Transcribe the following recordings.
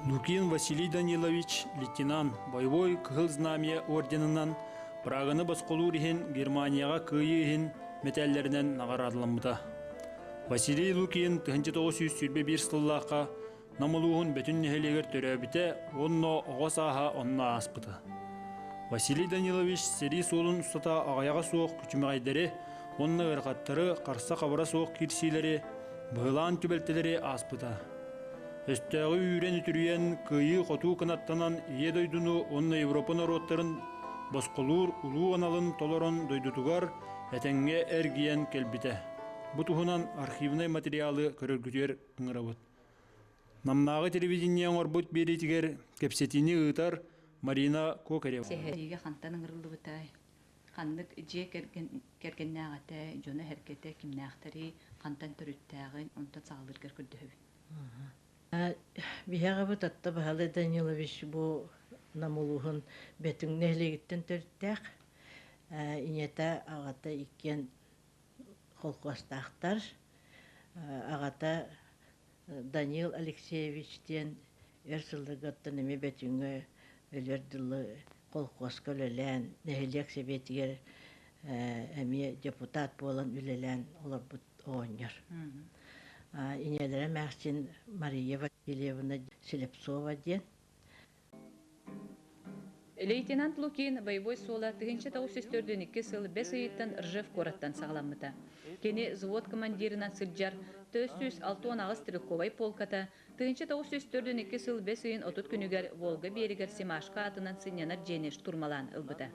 Лукин Василий Данилович лейтенант Боевой Кыһыл Знамя орденынан Праганы босхолуур иһин Германияҕа кыайыы иһин мэтээллэринэн наҕараадаламмыта. Василий Лукин 1921 сыллаахха Нам улууһун Бөтүн нэһилиэгэр төрөөбүтэ уонна оҕо сааһа онно ааспыта. Василий Данилович сэрии суолун устата аҕыйаҕа суох күчүмэҕэйдэри уонна ыарахаттары харса-хабыра суох киирсиилэри, быһылаан түбэлтэлэри ааспыта. Өстөөҕү үүрэн-үтүрүйэн, кыайыы-хотуу кынаттанан Ийэ дойдуну уонна Европа норуоттарын босхолуур улуу аналын толорон дойдутугар этэҥҥэ эргийэн кэлбитэ. Бу туһунан архивнай материалы көрөргүтүгэр ыҥырабыт. Намнааҕы телевидение оҥорбут биэриитигэр кэпсэтиини ыытар Марина Кокарева. Сэһэриигэ хантан ыҥырыллыбытай? Ханнык дьиэ кэргэн кэргэннээх этэ, дьоно-сэргэтэ кимнээхтэрий, хантан төрүттээҕин, онтон саҕалыыргар көрдөһөбүн. Биһиэхэбит Атта Баһылай Данилович бу Нам улууһун Бөтүҥ нэһилиэгиттэн төрүттээх. Ийэтэ, аҕата иккиэн холкуостаахтар. Аҕата Данил Алексеевич диэн өр сылларгаттан эмиэ Бөтүҥҥэ өлөр дылы колхуоска үлэлээн, нэһилиэк сэбиэтигэр эмиэ депутат буолан үлэлээн олорбут оҕонньор. Ийэлэрэ эмээхсин Мария Васильевна Слепцова диэн. Лейтенант Лукин боевой суола 1942 сыл бэс ыйыттан Ржев куораттан саҕаламмыта. Кини взвод командирынан сылдьар 468 стрелковай полката 1942 сыл бэс ыйын 30 күнүгэр Волга биэригэр Семашко аатынан сынньанар дьиэни штурмалаан ылбыта.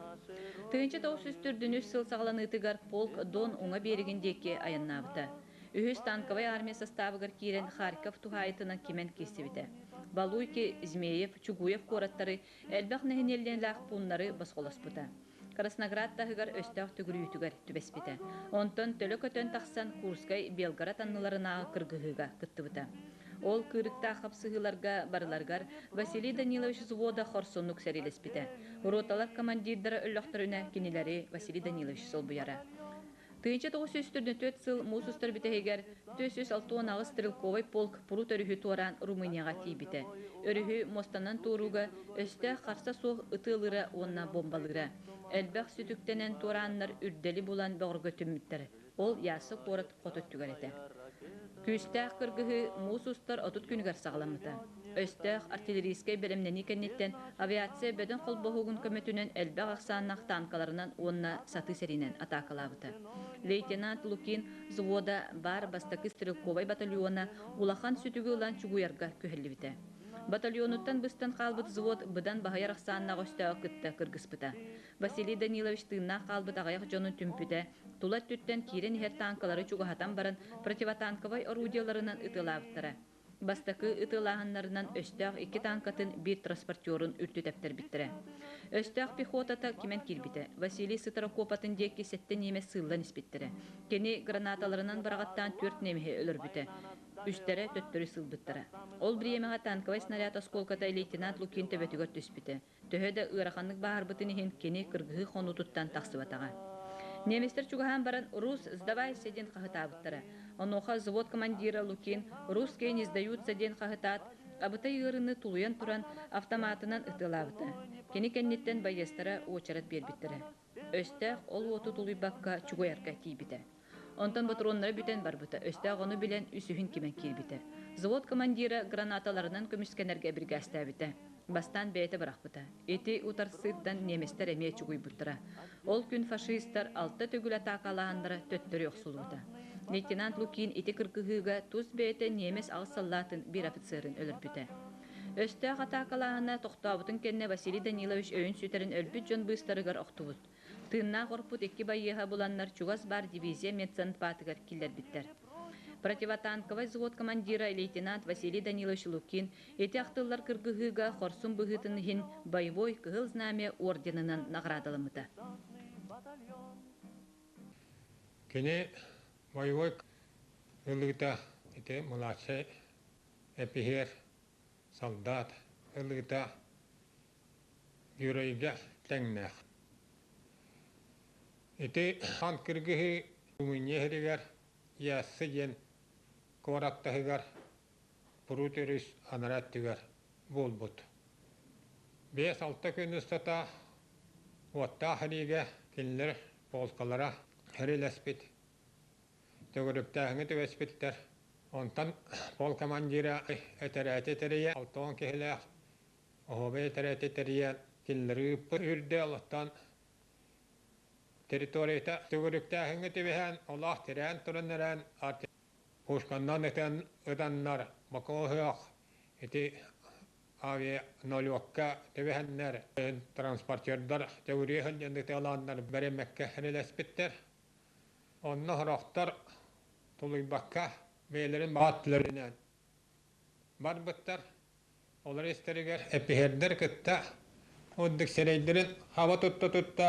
1943 сыл саҕаланыытыгар полк Дон уҥа биэригин диэки айаннаабыта. Үһүс танковай армия састаабыгар киирэн Харьков туһаайытынан кимэн киирсибитэ. Балуйки, Змеев, Чугуев куораттары элбэх нэһилиэнньэлээх пууннары босхолоспута. Красноград таһыгар өстөөх төгүрүүтүгэр түбэспитэ. Онтон төлө көтөн тахсан Курскай, Белгород анныларынааҕы кыргыһыыга кыттыбыта. Ол кыырыктаах хапсыһыыларга барыларыгар Василий Данилович взвода хорсуннук сэриилэспитэ. Роталар командирдара өллөхтөрүнэ кинилэри Василий Данилович солбуйара. 1944 сыл муус устар бүтэһигэр 468 стрелковай полк Прут өрүһү туораан Румынияҕа тиийбитэ. Өрүһү муостанан туорууга өстөөх харса суох ытыалыыра уонна бомбалыыра. Элбэх сүтүктэнэн туорааннар үрдэли булан бөҕөргөтүммүттэр. Ол Яссы куорат хоту өттүгэр этэ. Күүстээх кыргыһыы муус устар 30 күнүгэр саҕаламмыта. Өстөөх артиллерийскай бэлэмнэнии кэнниттэн авиация бөдөҥ холбоһугун көмөтүнэн элбэх ахсааннаах танкаларынан уонна сатыы сэриинэн атаакалаабыта. Лейтенант Лукин взвода баар бастакы стрелковай батальона улахан сүтүгү ылан чугуйарга күһэллибитэ. Батальонуттан быстан хаалбыт взвод быдан баһыйар ахсааннаах өстөөҕү кытта кыргыспыта. Василий Данилович тыыннаах хаалбыт аҕыйах дьонун түмпүтэ, тула өттүттэн киирэн иһэр танкалары чугаһатан баран противотанковай орудиеларынан ытыалаабыттара. Бастакы ытыалааһыннарынан өстөөх икки танкатын биир транспортерун үлтү тэптэрбиттэрэ. Өстөөх пехотата кимэн киирбитэ. Василий сытар окуопатын диэки сэттэ немец сыыллан испиттэрэ. Кини гранаталарынан быраҕаттаан түөрт немеһи өлөрбүтэ. Үстэрэ төттөрү сыылбыттара. Ол бириэмэҕэ танковай снаряд оскуолката лейтенант Лукин төбөтүгэр түспүтэ. Төһө да ыараханнык бааһырбытын иһин кини кыргыһыы хонуутуттан тахсыбатаҕа. Немецтэр чугаһаан баран «Рус, сдавайся!» диэн хаһытаабыттара. Онуоха взвод командира Лукин «Русские не сдаются!» диэн хаһытаат, абытай ыарыыны тулуйан туран автоматынан ытыалаабыта. Кини кэнниттэн байыастара уочарат биэрбиттэрэ. Өстөөх ол уоту тулуйбакка чугуйарга тиийбитэ. Онтон ботуруоннара бүтэн барбыта, өстөөх ону билэн үсүһүн кимэн киирбитэ. Взвод командира гранаталарынан көмүскэнэргэ бирикээстээбитэ. Бастаан бэйэтэ бырахпыта. Ити утарсыыттан немецтэр эмиэ чугуйбуттара. Ол күн фашистар алта төгүл атаакалааннара төттөрү охсуллубута. Лейтенант Лукин ити кыргыһыыга тус бэйэтэ немец аҕыс саллаатын биир офицерын өлөрбүтэ. Өстөөх атаакалааһына тохтообутун кэннэ Василий Данилович өйүн сүтэрэн өлбүт дьон быыстарыгар охтубут. Тыыннаах орпут икки байыаһа буланнар чугас баар дивизия медсанпаатыгар киллэрбиттэр. Противотанковай взвод командира лейтенант Василий Данилович Лукин ити ахтыллар кыргыһыыга хорсун быһыытын иһин боевой Кыһыл Знамя орденынан наҕараадаламмыта. Кини боевой ылыыта ити младшай эпиһиэр солдат ылыыта Юрайга тэҥнээх. Ити хан кыргыһыы Румыния иһигэр Яссы диэн куорат таһыгар Прут өрүс анараа өттүгэр буолбут. 5-6 күн устата уоттаах илиигэ кинилэр полкалара хэрилэспит, төгүрүктээһиҥҥэ түбэспиттэр. Онтон пол командира этэрээти тэрийэ 60 киһилээх оһуобай этэрээти тэрийэн кинилэри ыыппыт үрдэ олохтон территорията төгүрүктээһиҥҥэ түбэһэн олох тирээн туран эрэн пушканнан ытан ытаннар бокоһуох ити авиа нолуокка түбэһэннэр транспортердар төгүрүйэ сылдьан ытыалааннар бэриммэккэ эрэлэспиттэр. Онно сорохтор тулуйбакка бэйэлэрин баҕа барбыттар. Олор истэригэр эпиһэрдэр кытта ордук сирэйдэрин хаба тутта-тутта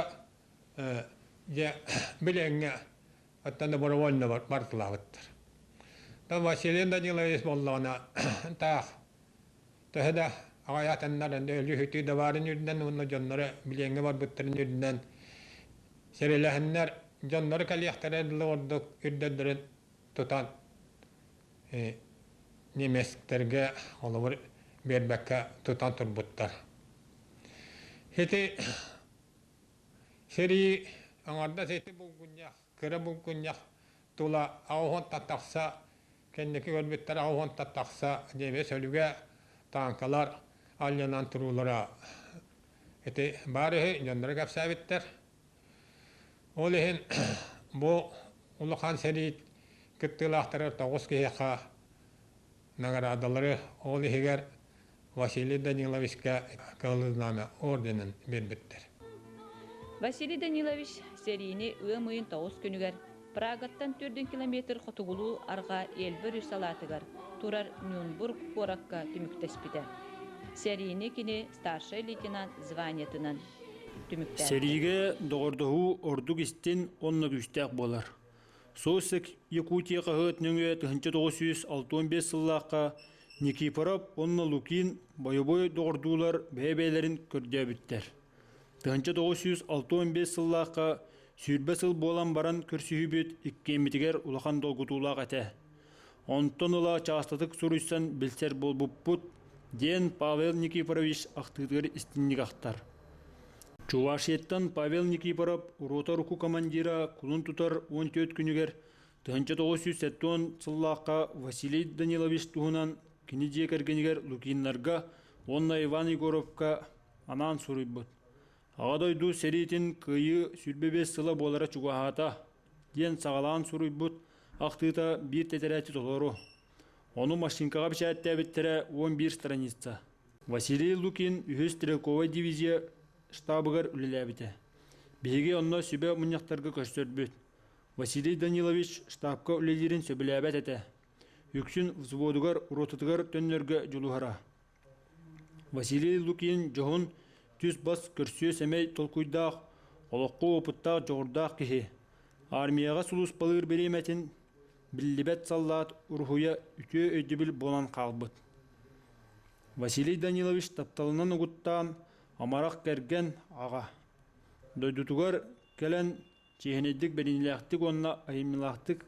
дьэ билэҥҥэ оттон добровольно бартылаабыттар. Там Василий Данилович буоллаҕына таах төһө да аҕайаатаннар өлүү-сүтүү да баарын үрдүнэн уонна дьонноро билиэҥҥэ барбыттарын үрдүнэн сэрэлэһэннэр дьонноро кэлиэхтэрэ дылы ордук үрдэллэрин тутан немецтэргэ холобур биэрбэккэ тутан турбуттар. Ити сэрии аҥардас ити булгунньах, кыра булгунньах тула 80 тахса кэнники көрбүттэр 80 тахса немец өлүгэ тааҥкалар алльанан туруулара ити баар үһү дьонноро кэпсээбиттэр. Ол иһин бу улахан сэрии кыттыылаахтарыгар 9 киһиэхэ наҕараадалары, ол иһигэр Василий Даниловичка Кыһыл Знамя орденын биэрбиттэр. Василий Данилович сэриини ыам ыйын 9 күнүгэр Прагаттан 4 километр хотугулуу арҕаа Эльба өрүс салаатыгар турар Нюрнбург куоракка түмүктэспитэ. Сэриини кини старшай лейтенант званиетынан түмүктээбитэ. Сэриигэ доҕордоһуу ордук истин уонна күүстээх буолар. Сосек Якутия хаһыат нөҥүө 1965 сыллаахха Никифоров уонна Лукин бойобуой доҕордуулар бэйэ-бэйэлэрин көрдөөбүттэр. 1965 сыллаахха 20 сыл буолан баран көрсүһүүбүт иккиэммитигэр улахан долгутуулаах этэ. Онтон ыла чаастатык суруйсан билсэр буолбуппут, диэн Павел Никифорович ахтыытыгар истинник ахтар. Чувашияттан Павел Никифоров рота руку командира кулун тутар 14 күнүгэр 1970 сыллаахха Василий Данилович туһунан кини дьиэ кэргэнигэр Лукиннарга уонна Иван Егоровка анаан суруйбут. Аҕа дойду сэриитин Кыайыы 25 сыла буолара чугаһаата диэн саҕалаан суруйбут ахтыыта биир тэтэрээти толору. Ону машинкаҕа бэчээттээбиттэрэ 11 страница. Василий Лукин үһүс стрелковай дивизия штабыгар үлэлээбитэ. Биһиги онно сүбэ мунньахтарга көрсөрбүт. Василий Данилович штабка үлэлиирин сөбүлээбэт этэ. Үксүн взводугар, ротатыгар төннөргө дьулуһара. Василий Лукин дьоһун түс-бас көрсүө-сэмэй толкуйдаах, олоххо опыттаах дьоҕурдаах киһи. Армияҕа сулууспалыыр бириэмэтин биллибэт саллаат уруһуйа үтүө өйдөбүл буолан хаалбыт. Василий Данилович тапталынан угуттаан, амарах кэргэн аҕа. Дойдутугар кэлэн чиэһинэйдик бэриниилээхтик уонна айымньылаахтык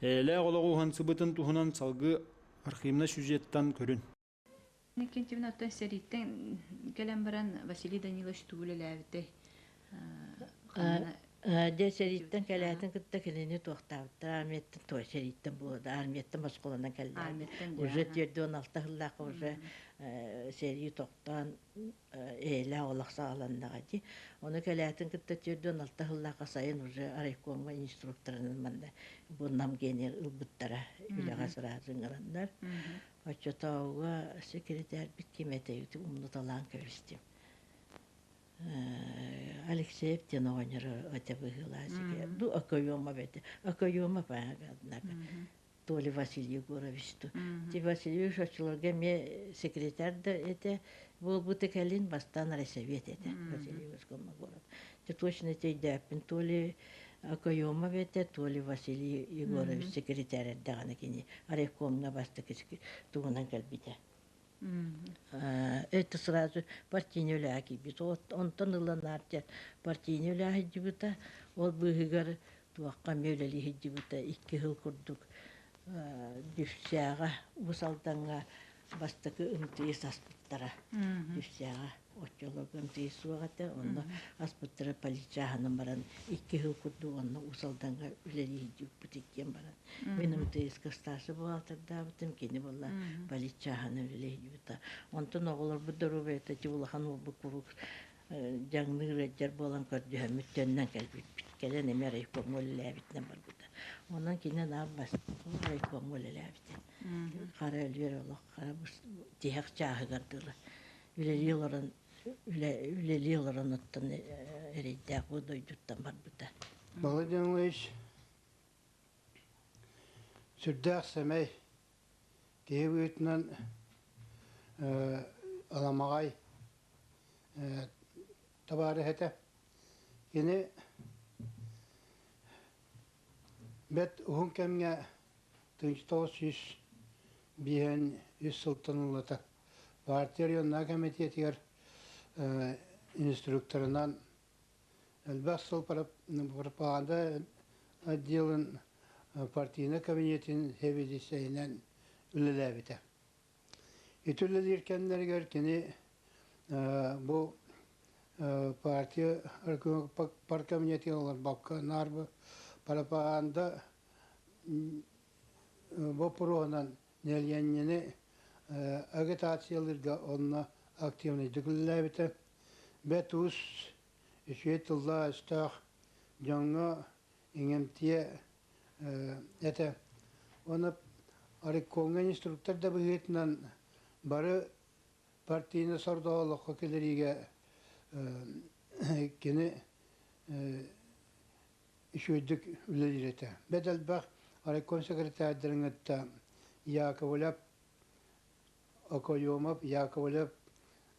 эйэлээх олоҕу уһансыбытын туһунан салгыы архивнай сюжеттан көрүн. Иннокентьевна оттон сэрииттэн кэлэн баран Василий Данилович тугу үлэлээбитэй? Дьэ сэрииттэн кэлээтин кытта кинини туохтаабыттар армияттан той сэрииттэн буолда армияттан босхолонон кэллэ уже 46 сыллаахха уже сэрии тохтоон эйэлээх олох саҕаланнаҕа дии ону кэлээтин кытта 46 сыллаахха сайын уже райкомҥа инструкторынан манна бу Нам генер ылбыттара үлэҕэ сразу ыҥыраннар оччотооҕуга секретарьбыт ким этэй умнуталаан кэбистим Алексеев диэн оҕонньор этэ быһыылаах ну Окоемов этэ Окоемов однако то ли Василий Егорович ту ти Васильевич оччолорго эмиэ секретарь да этэ буолбута кэлин бастаан райсовет этэ Василий Егорович Колмогоров ти точно өйдөөппүн то ли Окоемов этэ то ли Василий Егорович секретарь эрдэҕинэ кини райкомҥа бастакы тугунан кэлбитэ Это сразу партийный үлэҕэ киирбит. Онтон ылан наар партийный үлэҕэ сылдьыбыта. Ол быыһыгар туохха эмиэ үлэлии сылдьыбыта. 2 сыл курдук Дүпсээҕэ, Уус Алдаҥҥа Бастакы МТС аспыттара. Үссээҕэ оччолорго МТС суох этэ. Онно аспыттара политчааһынан баран икки сыл курдук онно Уус Алдаҥҥа үлэлии сылдьыбыппыт иккиэн баран. Мин МТС-ка старший бухгалтердаабытым, кини буолла политчааһынан үлэлии сылдьыбыта. Онтон оҕолорбут доруобуйата ити улахан уолбут куруук дьаҥныыр ыалдьар буолан көрдөһөммүт төннөн кэлбиппит. Кэлэн эмиэ райкомҥа үлэлээбитинэн барбыта. Онон кини наар бастакы райкомҥа үлэлээбитэ. Хара өлүөр олох хара тиһэх чааһыгар дылы үлэлии олорон үлэлии олорон оттон эрэйдээх бу дойдуттан барбыта. Володя Иванович сүрдээх сэмэй киһи быһыытынан аламаҕай табаарыс этэ. Кини бэрт уһун кэмҥэ 1905 сылтан ылата партия районнааҕы кэмитиэтигэр инструкторынан элбэх сыл пропаганда отделын партийнай кабинетын сэбиэдиссэйинэн үлэлээбитэ. Ити үлэлиир кэмнэригэр кини бу партия парткабинетыгар олорбокко наар бу пропаганда боппуруоһунан нэһилиэнньэни агитациялыырга онно активнайдык үлэлээбитэ. Бэрт уус үчүгэй тыллаах-өстөөх дьоҥҥо иҥэмтиэ этэ. Уонна райкомҥа инструктор да быһыытынан бары партийнай сордоолоххо киллэриигэ кини үчүгэйдик үлэлиир этэ. Бэрт элбэх райком секретарьдарын кытта Яковлев, Окоемов, Яковлев,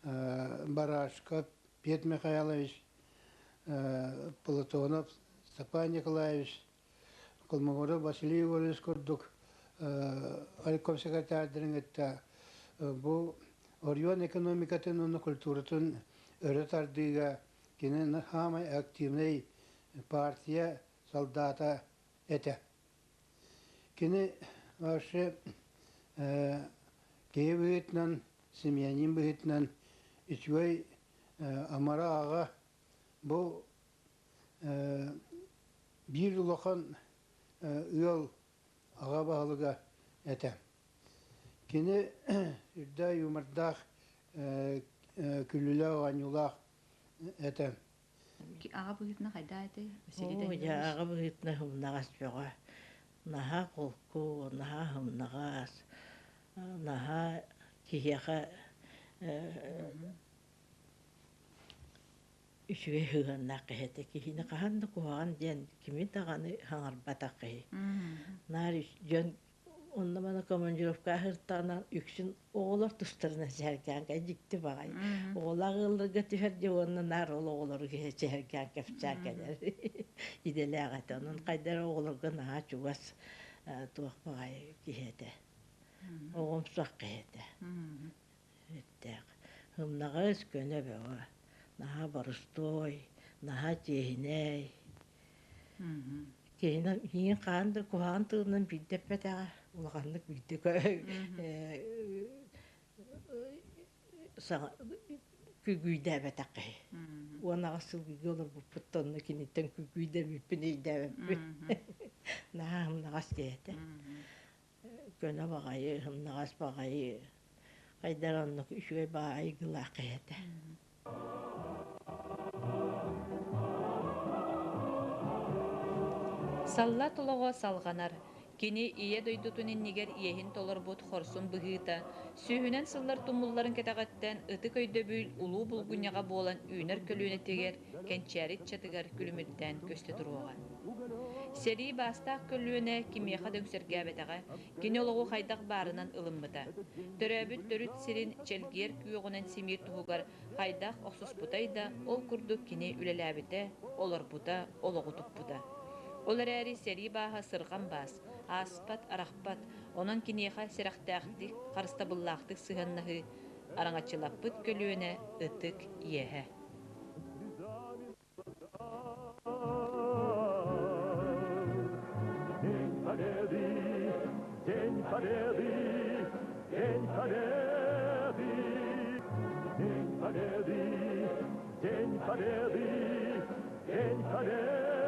Барашков, Петр Михайлович, Платонов, Степан Николаевич, Колмогоров Василий Егорович курдук райком секретарьдарын кытта бу оройуон экономикатын уонна культуратын өрө тардыыга кини саамай активнай партия солдата этэ. Кини вообще киһи быһыытынан, семьянин быһыытынан үчүгэй амара аҕа бу биир улахан ыал аҕа баһылыга этэ. Кини үрдэ юмордаах, күлүүлээх оонньуулаах этэ. Аҕа быһыытынан хайдаа этэй? Оо, дьэ, аҕа быһыытынан һымнаҕас бөҕө. Наһаа холку, наһаа һымнаҕас, наһаа киһиэхэ үчүгэй сыһыаннаах киһи этэ. Киһини хаһан да куһаҕан диэн кими даҕаны саҥарбатах киһи. Наар дьон онно-манна командировка аһыртаҕына үксүн оҕолор тустарынан сэһэргээн дьикти баҕайы. Оҕолоох ыалларга түһэр дьэ уонна наар ол оҕолору сэһэргээн кэпсээн кэлэр идэлээх этэ. Онон хайда эрэ оҕолорго наһаа чугас туох баҕайы киһи этэ. Оҕомсох киһи этэ. Сүрдээх. Ымнаҕас көнө бөҕө. Наһаа борустуой, наһаа чиэһинэй. Киһини миигин хаһан да куһаҕан тылынан биирдэ эппэтэҕэ, улаханнык биирдэ саҥа күгүйдээбэтэх киһи. 18 сыл бииргэ олорбуппут да онно киниттэн күгүйдэммиппин өйдөөбөппүн. Наһаа ымнаҕас киһи этэ. Көнө баҕайы, ымнаҕас баҕайы, хайдах оннук үчүгэй баҕайы айгылаах киһи этэ. Саллаат олоҕо салҕанар. Кини Ийэ дойдутун иннигэр иэһин толорбут хорсун быһыыта, сүүһүнэн сыллар тумулларын кэтэҕиттэн ытык өйдөбүл улуу булгунньаҕа буолан үүнэр көлүөнэтигэр, кэнчээри ыччатыгар күлүмүрдээн көстө туруоҕа. Сэрии баастаах көлүөнэ кимиэхэ да үҥсэргээбэтэҕэ, кини олоҕу хайдах баарынан ылыммыта. Төрөөбүт төрүт сирин чэлгиэр күөҕүнэн симиир туһугар хайдах охсуспутай да, ол курдук кини үлэлээбитэ, олорбута, олоҕу туппута. Ол эрээри сэрии бааһа сырҕан баас, ааспат, арахпат, онон киниэхэ сэрэхтээхтик, харыстабыллаахтык сыһыаннаһыы араҥаччылаппыт көлүөнэ ытык иэһэ. День Победы, День Победы. День Победы! День Победы! День Победы! День Победы!